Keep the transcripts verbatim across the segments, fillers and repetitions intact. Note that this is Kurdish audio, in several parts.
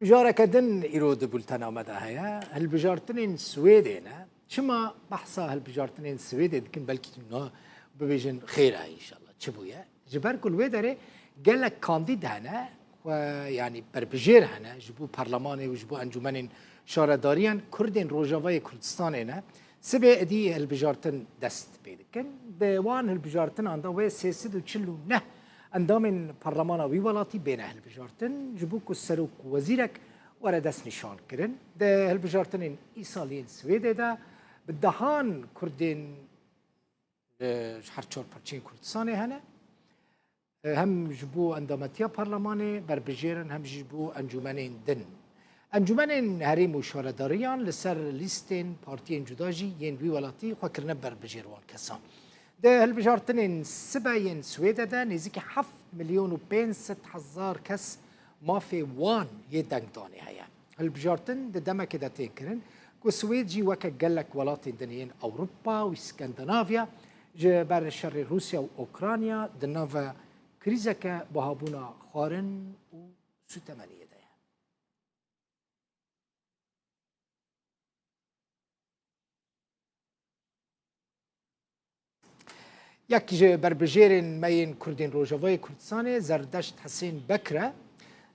Mijareke din îro di bultena me de heye. Hilbijartinên Swêdê ne. Çima behsa hilbijartinên Swêdê dikin? Belkî tu niha bibêjin xêr e înşallah. Çi bûye? Ji ber ku li wê derê gelek kandîd hene, xwe, yanî berbijêr hene ji bo perlemanê û ji bo encûmenên şaredariyan, Kurdên Rojavayê Kurdistanê ne. Sibê êdî hilbijartin dest pê dikin. Di wan hilbijartinan de wê sê sed û çil û neh endamên parlemana wî welatî bêne hilbijartin, ji bo ku serok wezîrek were destnîşankirin. Di hilbijartinên îsalî yên Swêdê de bi dehan Kurdên, e, ji her çar parçeyên Kurdistanê hene. E, hem ji bo endametiya parlemanê berbijêr in, hem jî ji bo encûmenên din. Encûmenên herêm û şaredariyan li ser lîstên partiyên cuda jî yên wî welatî xwe kirine berbijêr wan kesan. Di hilbijartinên sibe yên Swêde de nêzîkî heft milyon û pênc sed hezar kes mafê wan yê dengdanê heye. Hilbijartin di demekê de tên kirin ku Swêd jî weke gelek welatên din yên Ewropa û Skandinavya ji ber şerê Rûsya û Ukrayna di nava krîzeke bihabûna xwarin û sûtemeniyê de ye. Yek ji berbijêrên me yên Kurdên Rojavayê Kurdistanê Zerdeşt Hisên Bekir e.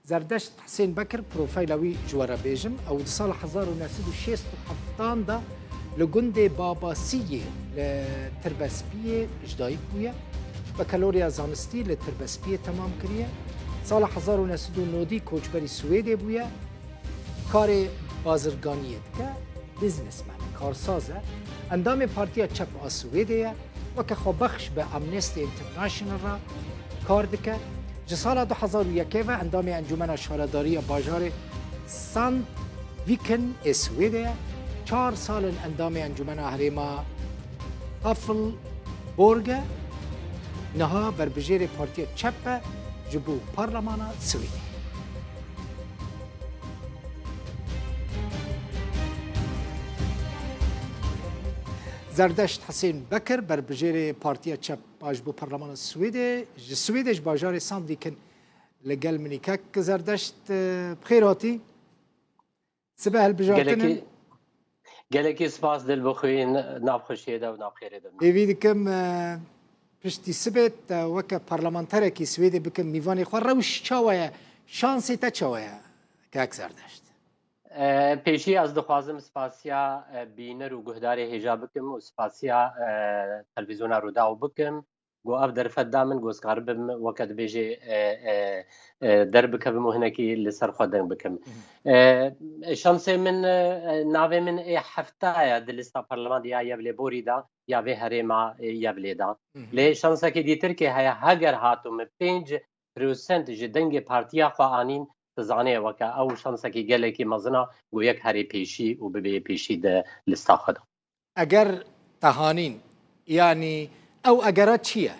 Zerdeşt Hisên Bekir, profîla wî ji we re bêjim, ew di sala hezar û neh sed û şêst û heft de li gundê Babasiyê li Tirbespiyê ji dayik bûye. Bakalorya zanistî li Tirbespiyê temam kiriye. Sala hezar û neh sed û nodî koçberî Swêdê bûye. Karê bazirganiyê dike, businessman e, karsaz e. Endamê Partiya Çep a Swêdê ye. Weke xwebexş bi Amnesty International re kar dike. Ji sala du hezar û yekê ve endamê Encûmena Şaredariya Bajarê Sandviken ê Swêdê ye. Çar sal in endamê Encûmena Herêma Taflborg e. Niha berbijêrê Partiya Çep e ji bo Parlemana Swêdê. Zerdeşt Hisên Bekir, berbijêrê Partiya Çep a ji bo Parlemana Swêdê, ji Swêdê ji bajarê Sandviken li gel min î. Kek Zerdeşt, e, bi xêr hatî. Sibe hilbijartin in. Gelekî, gelekî spas Dilbixwîn, nav xweşiyê de û nav xêrê de. Hêvî dikim, e, piştî sibê te weke parlamenterekî Swêdê bikim mîvanê xwe. Rewş çawa ye? Şansê te çawa ye, kek Zerdeşt? E, pêşî ez dixwazim spasiya, e, bîner û guhdarê hêja bikim û spasiya, e, televîzyona Rûdaw bikim. Got, ev derfet da min, got, ez karibim, weke dibêjê, e, e, e, derbikevim û hinekî li ser xwe deng bikim. Mhm. E, şansê min, e, navê min ê hefta ye di lista parlamentoya Yevlêborî de, ya vê herêma, e, Yevlê de. Mhm. Lê şansekî dîtirkê heye, heger hatum pênc prosent ji dengê partiya xwe anîn, tu zanê weke ew şansekî gelekî mezin a, got, yek herê pêşî û bibê pêşî di lista xwe de. Eger te hanîn, yanî ew egera çi ye?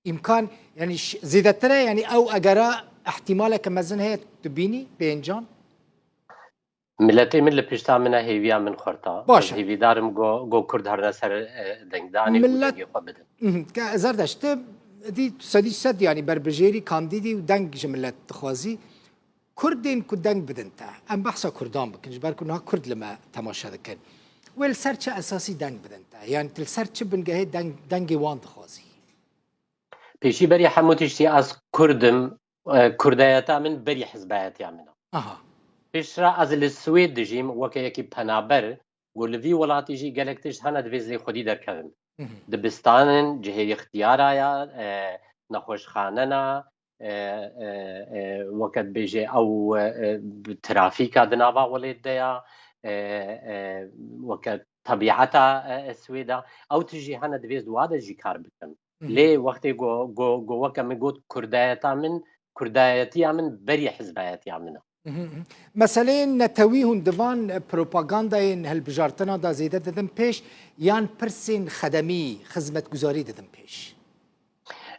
Îmkan, yanî ş-, zêdetir e, yanî ew egera ihtimaleke mezin heye tu bînî, pêncan? Miletê min li pişta min e, hêviya min xurt a. Baş e. Ez hêvîdar im go, go Kurd herine ser, e, dengdanê û Milet- dengê xwe bidin. Mhm. Ke Zerdeşt, tu dî sedî sed, yanî berbijêrî, kandîdî û deng ji milet dixwazî. Kurdên ku deng bidin te, em behsa Kurdan bikin, ji ber ku niha Kurd li me temaşe dikin. Wê li ser çi esasî deng bidin te? Yanî tu li ser çi bingehê deng, dengê wan dixwazî? Pêşî berî hemû tiştî ez Kurd im, e, Kurdayeta min berî hizbayetiya min e. Aha. Piştre ez li Swêd dijîm, weke yekî penaber, ku li vî welatî jî gelek tişt hene divê ez lê xwedî derkevim. Mhm. Dibistanin, cihê ixtiyara ya, e, nexweşxane na, e, e, e, weke dibêje ew, e, e, trafîka di nava welêt de ya, e, e, weke tebîeta, e, e, Swêda, ew tişt jî hene divê ez di wa de jî kar bikim. Mhm. Lê wextê go, go, go weke min got kurdayeta min, kurdayetiya min berî hizbayetiya min e. Mhm, mhm. Meseleyên netewî hûn di van propagandayên hilbijartina de zêde didin pêş yan pirsên xedemî, xizmetguzarî didin pêş?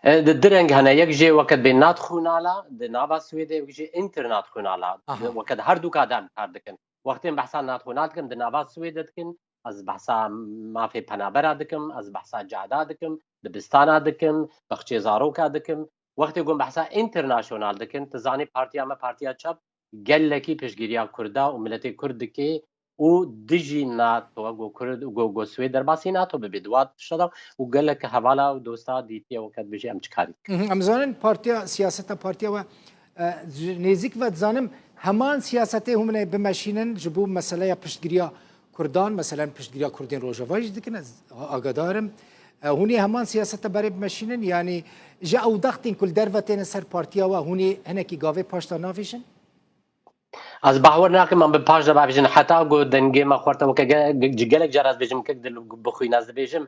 E, di du reng hene. Yek jê weke dibê nationala di nava Swêdê, yek jê internationala. Aha. Weke di herduka de em kar dikin. Wextê em behsa nationala dikin, di nava Swêdê dikin, ez behsa mafê penabera dikim, ez behsa cada dikim, dibistana dikim, baxçê zaroka dikim. Wextê ku em behsa înternasyonal dikin, tu zanî partiya me, partiya çep, gelekî piştgiriya Kurda û miletê Kurd dike û dijî NATO, ku Kurd, ku, ku Swêd derbasî NATO bibe, di wa tişta de û gelek hevala û dosta dîtiye weke dibêje em çi karî dikin. Mhm, em zanin partiya, siyaseta partiya we, e, ji nêzîk ve dizanim heman siyasetê hûn ê bimeşînin ji bo meseleya piştgiriya Kurdan, meselen piştgiriya Kurdên Rojava jî dikin, ez agadar im. E, hûn ê heman siyaseta berê bimeşînin, yanî ji ew dextên ku li derve têne ser partiya we, hûn ê hinekî gavê paş de navêjin? Ez bawer nakim em bi paş de bavêjin. Heta ku dengê me xwarte weke ge-, ge-, ji gelek cara ez bêjim kek dil bixwîne ez dibêjim.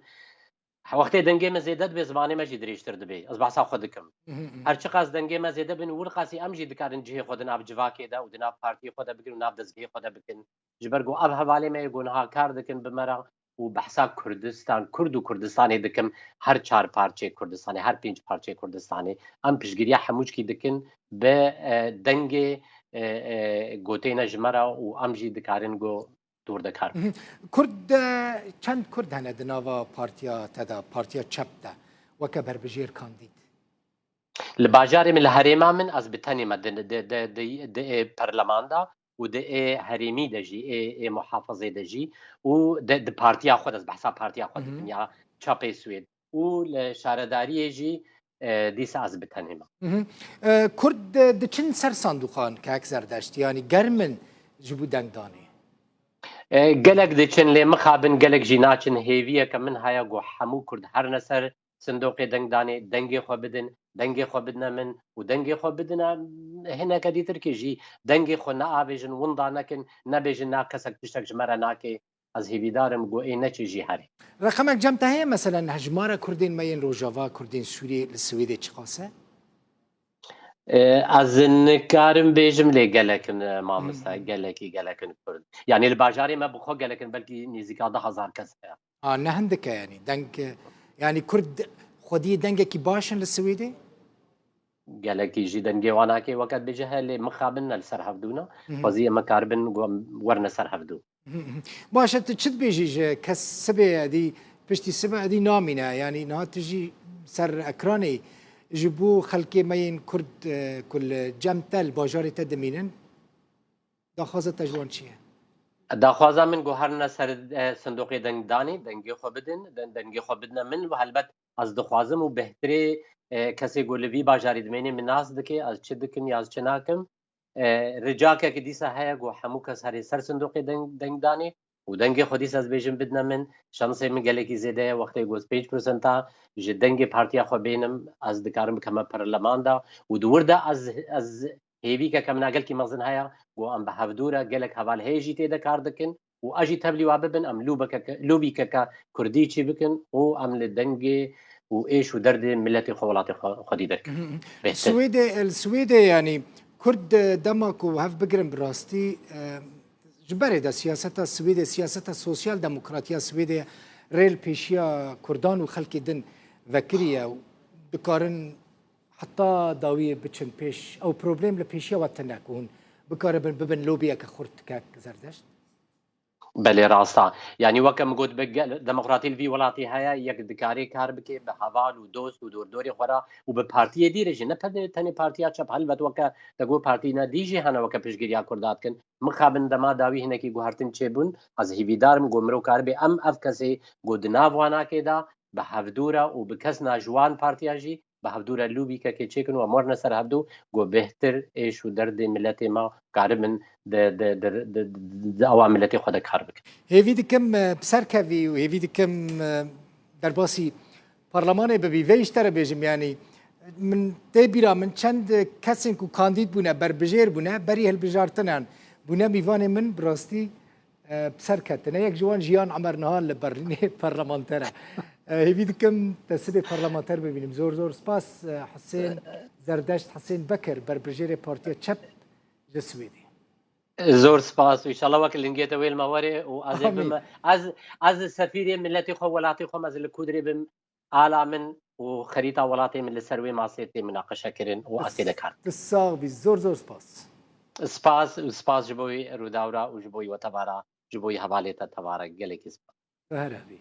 Wextê dengê me zêde dibe, zimanê me jî dirêjtir dibe. Ez behsa xwe dikim. Mhm, mhm. Her çiqas dengê me zêde bin, wir qasî em jî dikarin cihê xwe di nav civakê de û di nav partiyê xwe de bikin û nav dezgehê xwe de bikin. Ji ber ku ev hevalê me yê ku niha kar dikin bi me re û behsa Kurdistan, Kurd û Kurdistanê dikim, her çar parçeyê Kurdistanê, her pênc parçeyê Kurdistanê, em piştgiriya hemûçkî dikin bi, e, dengê, e, e, gotêne ji me re û em jî dikarin ku dûr de kar bikin. Mhm. Kurd, e, çend Kurd hene di nava partiya te de, partiya çep de, weke berbijêr kandîd? Li bajarê min, li herêma min, ez bi tenê me di, di, di, di, di, e, perleman de û di ê herêmî de jî, ê, ê muhafizê de jî û di, di partiya xwe de, ez behsa partiya xwe dikim, mhm, ya çapê Swêd û li şaredariyê jî, e, dîsa ez bi tenê me. Mhm. E, Kurd, e, diçin ser sandûqan, kek Zerdeşt, yanî germ in ji bo dengdanê? E, gelek diçin, lê mixabin gelek jî naçin. Hêviyeke min heye ku hemû Kurd herine ser sindoqê dengdanê, dengê xwe bidin, dengê xwe bidine min û dengê xwe bidine hineke dîtirkî jî, dengê xwe neavêjin, winda nekin, nebêjin na kesek tiştek ji me re nake. Ez hêvîdar im ku ê neçe jî herê. Reqemek cem te heye, meselen, hejmara Kurdên me yên Rojava, Kurdên Sûriyê li Swêdê çiqas e? E, ez nikarim bêjim, lê gelek in, e, mamoste, hmm, gelekî, gelek in Kurd. Yanî li bajarê me bi xwe gelek in, belkî nêzîka du hezar kes heye. A, ne hindik e, yanî deng, e, yanî Kurd xwediyê dengekî baş in li Swêdê? Gelekî jî dengê wan nake, weke dibêje he, lê mixabin ne li ser hevdû ne. Mhm. Xwezî em karibin ku em werine ser hevdû. Mhm, mhm. Baş e, tu çi dibêjî ji kes sibê edî, piştî sibe edî namîne? Yanî niha tu jî ser ekranê ji bo xelkê me yên Kurd, e, ku li cem te, li bajarê te dimînin, daxwaza te ji wan çi ye? Daxwaza min ku herine ser, e, sindoqê dengdanê, dengê xwe bidin, den-, dengê xwe bidine min û helbet ez dixwazim û bêhtirê, e, kesê ku li vî bajarî dimêne min nas dike, ez çi dikim ya ez çi nakim. E, ricakeke dîsa heye ku hemû kes herê ser sindoqê deng-, dengdanê û dengê xwe dîsa ez bêjim bidine min. Şansê min gelekî zêde ye, wextê ku ez pênc prosenta ji dengê partiya xwe bênim, ez dikarim bikeme perleman de û di wir de ez, ez hêvîkeke min a gelkî mezin heye ku em bi hevdû re, gelek heval heye jî tê de kar dikin û ez jî tevlî wa bibin, em lûbekeke, lûbîkeke kurdî çî bikin û em li dengê û êş û derdê miletê xwe, welatê xwe, xwedî derkevin. Mhm, mhm. Bêhtir. Swêdê, li Swêdê, yanî Kurd, e, dema ku hev bigirin bi rastî, e, ji berê de siyaseta Swêdê, siyaseta sosyal demokratiya Swêdê rê li pêşiya Kurdan û xelkê din vekiriye û dikarin heta dawiyê biçin pêş. Ew problem li pêşiya we tune ku hûn bikaribin bibin lobiyeke xurt, kek Zerdeşt? Belê, rast e. Yanî weke min got, bi gel-, demokratî li vî welatî heye, yek dikarê kar bike bi heval û dost û dordorê xwe re û bi partiyê dî re jî, ne tenê, tenê partiya çep, helbet weke te got partî ne dî jî hene weke piştgiriya Kurda dikin. Mixabin dema dawî hinekî guhertin çêbûn, ez hêvîdar im ku mirov karibe em ev kesê ku di nav wanakê de bi hevdû re û bi kes na ji wan partiya jî bi hevdû re lûbîkekê çêkin û em werine ser hevdû ku bêhtir êş û derdê miletê me karibin di, di, di, di, di, di awa miletê xwe de kar bikin. Hêvî dikim, e, bi ser kevî û hêvî dikim, e, derbasî parlemanê bibî. Vê ji te re bêjim, yanî min tê bîra min çend kesên ku kandîd bûne, berbijêr bûne, berî hilbijartinan bûne mîvanê min, bi rastî e, bi ser ketine. Yek ji wan Jiyan Emer niha li Berlînê parlamenter e. E, hêvî dikim te sibê parlamenter bibînim. Zor zor spas, e, Husên Zerdeşt, Husên Bekir, berbijêrê Partiya Çep ji Swêdê. Zor spas û înşallah wek lingê te wê li me were û ez ê Amîn. Bime, ez, ez sefîrê miletê xwe, welatê xwe, ez li Kudrê bim, ala min û xerîta welatê min li ser wê masê tê minaqeşe kirin û ez tê de kar. Tu sax bî, zor zor spas. Spas û spas ji bo wî rûdawra û ji bo wî wetebara, ji bo wî hevalê te tevare, gelekî spas. Her hebî.